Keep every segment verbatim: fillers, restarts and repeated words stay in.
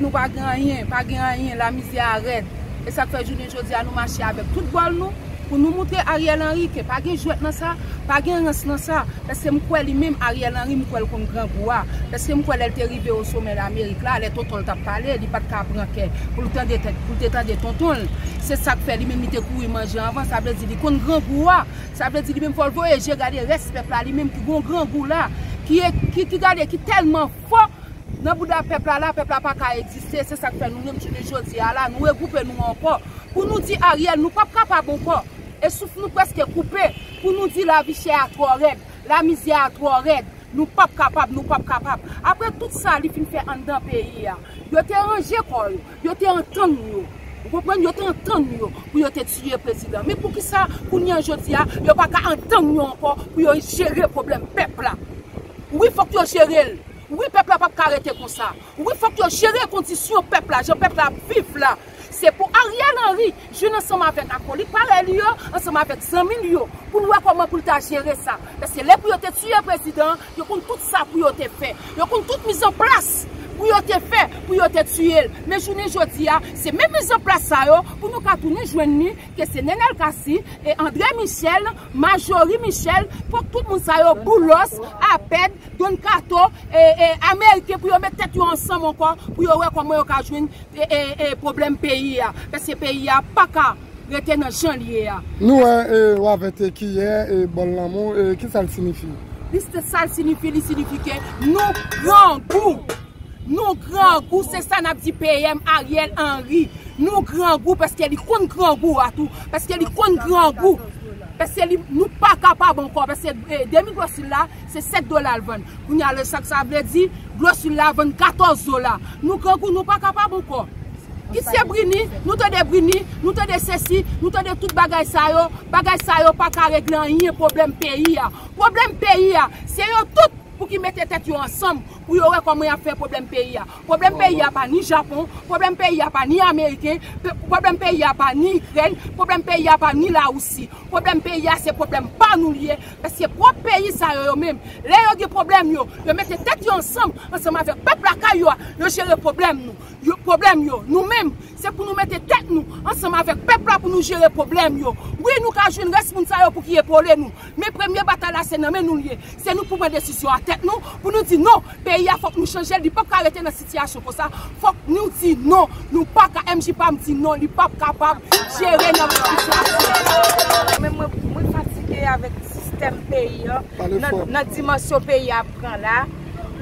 Nou pa gen anyen, pa gen anyen, lamizè a rèd. E sa k fè jounen jodi a nou mache avèk tout bòl nou, pou nou moutre Ariel Henry ke pa gen jwèt nan sa, pa gen rans nan sa. Paske m kwè li menm, Ariel Henry, m kwè l konn grangou a. Paske m kwè lè l te rive o somè Lamerik la, lè tonton l t ap pale, li pa t ka pran kè pou l tande tèt, pou l te tande tonton l. Se sa k fè li menm li te kouri manje anvan, sa vle di li konn grangou a. Sa vle di li menm fò l voye je gade rès pèp la, li menm ki gon grangou la, ki, ki, ki gade, ki tèlman fò nan bouda pèp la, la, pèp la pa ka egziste. Se sa k fè nou menm jounen jodi a la, nou regwoupe nou ankò pou nou di Ariel, nou p ap kapab ankò. E souf nou prèske koupe pou nou di lavi chè a twò rèd, lamizè a twò rèd. Nou p ap kapab, nou p ap kapab. Apre tout sa li fin fè anndan peyi a, yo te ranje kò yo, yo te antann yo. Ou konprann? Yo te antann yo pou yo te tiye prezidan. Men poukisa kounye a jodi a, yo pa ka antann yo ankò pou yo jere pwoblèm pèp la? Wi, fòk yo jere l. Wi, pèp la p ap ka rete konsa. Wi, fòk yo jere kondisyon pèp la, jan pèp la ap viv la. Se pou Ariel Henry jwenn ansanm avèk akolit parèy li yo, ansanm avèk zanmi li yo, pou l wè kòman pou l ta jere sa. Paske lè pou yo te tiye prezidan an, yo konn tout sa pou yo te fè. Yo konn tout mizanplas pou yo te fè, pou yo te tiye l. Men jounen jodi a, se menm mizanplas sa yo, pou nou ka tounen jwenn li, ke se Nenel Cassy, e André Michel, Majorie Michel, fòk tout moun sa yo, Boulos, Apèd, Don Kato, e, e, Ameriken, pou yo met tèt yo ansanm ankò, pou yo wè kòman yo ka jwenn, e, e, e, pwoblèm peyi a. Paske peyi a pa ka rete nan jan l ye a. Nou wè, e, w avè te kiyè, e, bòl lanmou, e, kisa l siyifi? Li se sa l siyifi, li siyifi ke nou grangou. Nou grangou, se sa n ap di P M Ariel Henry. Nou grangou paske li konn grangou a tou. Paske li konn grangou. Paske li, nou pa kapab ankò. Paske, e, demi gwosil la, se sèt dola l vann. Kounye a, lè sa k sa vle di, gwosil la vann katòz dola. Nou grangou, nou pa kapab ankò. Kit se Brini, nou tande Brini, nou tande sesi, nou tande tout bagay sa yo. Bagay sa yo pa ka regle anyen pwoblèm peyi a. Pwoblèm peyi a, se yo tout pou ki mete tèt yo ansanm, pou yo wè kòman y ap fè pwoblèm peyi a. Pwoblèm peyi a pa ni Japon, pwoblèm peyi a pa ni Ameriken, pe-, pwoblèm peyi a pa ni Ikrèn, pwoblèm peyi a pa ni Lawousi. Pwoblèm peyi a se pwoblèm pa nou l ye, paske pwòp peyi sa yo, yo menm, lè yo gen pwoblèm yo, yo mete tèt yo ansanm, ansanm avèk pèp lakay yo a, yo jere pwoblèm nou. Yo, pwoblèm yo. Nou menm, se pou nou mete tèt nou ansanm avèk pèp la pou nou jere pwoblèm yo. Wi, nou ka jwenn rès moun sa yo pou ki epole nou. Men premye batay la, se nan men nou l ye. Se nou pou pran desizyon a tèt nou, pou nou di non, peyi a fòk nou chanje l, li p ap ka rete nan sitiyasyon konsa. Fòk nou di non, nou pa ka, M J P A M di non, li p ap kapab jere nan sitiyasyon. Mwen, mwen, mwen fatige avèk sistèm peyi a, nan, nan dimansyon peyi a pran la.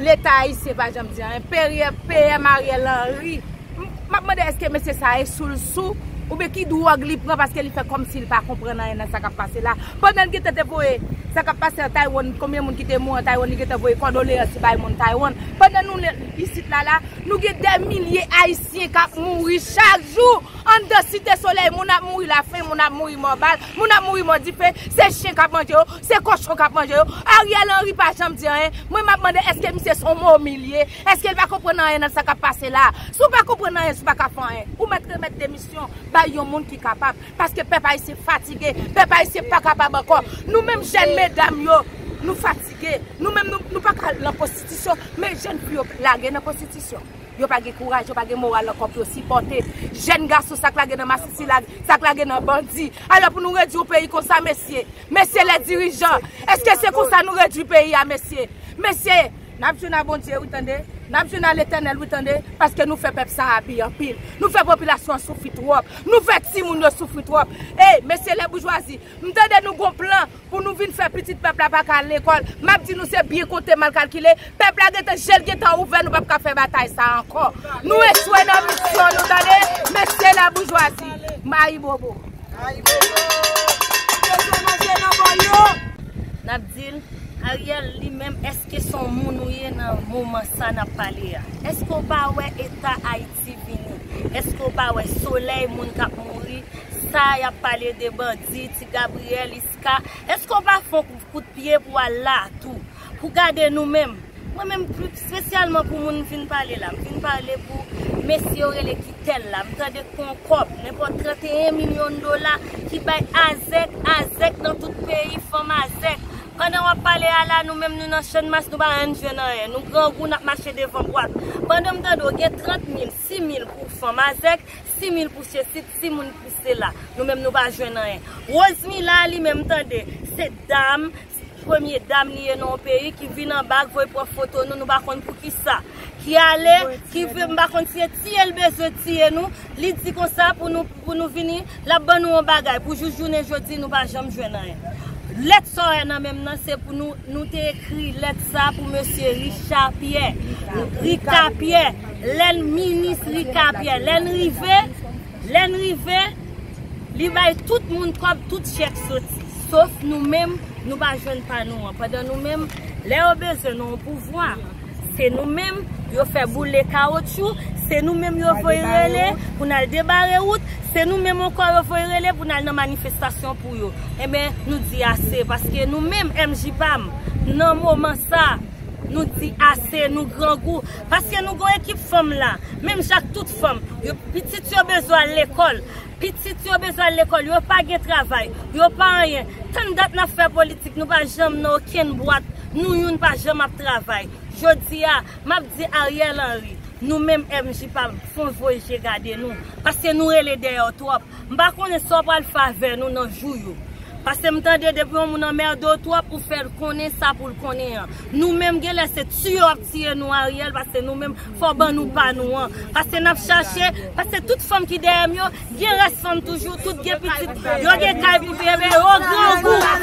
Leta ayisyen pa janm di anyen. P M Ariel Henry, m, m ap mande èske mesye sa a e sou l sou, oubyen ki dwòg li pran paske li fè kòmsi li pa konprann anyen nan sa k ap pase la. Pandan l gentan te voye sa k ap pase an Taiwan, konbyen moun ki te mouri an Taiwan, li gentan voye kondoleyans li bay moun Taiwan. Pandan nou isit la, la, nou gen dè milye ayisyen k ap mouri chak jou. Anndan Site Solèy, moun ap mouri lafen, moun ap mouri mò bal, moun ap mouri mò dife, se chen k ap manje yo, se kochon k ap manje yo. Ariel Henry pa janm di anyen. Mwen, m ap mande, èske misye se yon momi l ye? Èske l pa konprann anyen nan sa k ap pase la? Si w pa konprann anyen, si w pa ka fè anyen, ou mèt remèt demisyon bay yon moun ki kapab. Paske pèp ayisyen fatige, pèp ayisyen pa kapab ankò. Nou menm jèn medam yo, nou fatige. Nou menm, nou, nou pa ka al nan pwostitisyon, men jèn fi yo lage nan pwostitisyon. Yo pa gen kouraj, yo pa gen moral ankò pou yo sipòte jèn gason, sa k lage nan masisi, sa k lage nan bandi. Alò, pou nou redwi yon peyi konsa, mesye, mesye lè dirijan, èske se konsa nou redwi peyi a, mesye? Mesye, n ap jwenn a Bondye, wi, tande. N ap jwenn a Letènèl, wi, tande. Paske nou fè pèp sa a abi anpil. Nou fè popilasyon an soufri twòp. Nou fè timoun yo soufri twòp. Ey, mesye lè boujwazi, m tande nou gon plan pou nou vin fè pitit pèp la pa ka al lekòl. M ap di nou se byen konte, mal kalkile. Pèp la gentan, je l gentan ouvè, nou p ap ka fè batay sa a ankò. Nou echwe nan misyon nou, tande. Mesye laboujwazi, mayibobo. Mayibobo. Bezwen manje nan bò yo. N ap di l, Ariel, li menm, èske se yon moun ou ye nan moman sa n ap pale a? Èske w pa wè eta Ayiti vini? Èske w pa wè Solèy, moun k ap mouri? Sa y ap pale de bandi, Ti Gabriyèl, Iska. Èske w pa fè yon kout pye pou w al la tou? Pou gade nou menm. Mwen menm, pli espesyalman pou moun m vin pale la. M vin pale pou mesye yo rele Kitèl la. M tande ke yon kòb, nenpòt trannteyen milyon dola ki bay Azèk, Azèk nan tout peyi, fanm Azèk. Pandan w ap pale a la, nou menm nou nan Channmas, nou pa janm jwenn anyen. Nou grangou, n ap mache devan bwat. Pandan m tande w gen trant mil, sis mil pou fanm Azèk, sis mil pou Sesit, sis mil pou sela. Nou menm nou pa jwenn anyen. Rosemila li menm tande, se dam, premye dam li ye nan yon peyi ki vin anba k voye pran foto nou, nou pa konn poukisa. Ki ale, ki vle, m pa konn si se tiye l bezwen tiye nou. Li di konsa pou nou, pou nou vini, l ap ban nou yon bagay. Pou jis jounen jodi, nou pa janm jwenn anyen. Lèt sa w wè nan men m nan, se pou nou, nou te ekri lèt sa pou mesye Richard Pierre. Rica Pierre. Lè n minis Rica Pierre. Lè n rive, lè n rive, li bay tout moun kòb, tout chèk soti. Sof nou menm, nou pa jwenn pa nou an. Pandan nou menm, lè yo bezwen nou yon pouvwa, se nou menm yo fè boule kawotchou, se nou menm yo voye rele pou n al debare wout, se nou menm ankò yo voye rele pou n al nan manifestasyon pou yo. Enben, nou di ase, paske nou menm, M J P A M, nan moman sa, nou di ase, nou grangou, paske nou gon ekip fanm la, menm jan ak tout fanm, yo, pitit yo bezwen al lekòl, pitit yo bezwen al lekòl, yo pa gen travay, yo pa anyen. Tann dat n ap fè politik, nou pa janm nan okenn bwat, nou youn pa janm ap travay. Jodi a, m ap di Ariel Henry, nou menm M J P A M, fon voye je gade nou, paske nou rele dèyè w twòp. M pa konnen sa w pral fè avè nou nan jou yo. Paske m tande depi yon moun anmède w twòp, ou fè l konnen sa pou l konnen an. Nou menm, genlè se tiye w ap tiye nou, Ariel, paske nou menm, fò w ban nou pa nou an. Paske n ap chache, paske tout fanm ki dèyè m yo, gen rès fanm toujou, tout gen pitit, yo gen kay pou peye, men yo grangou.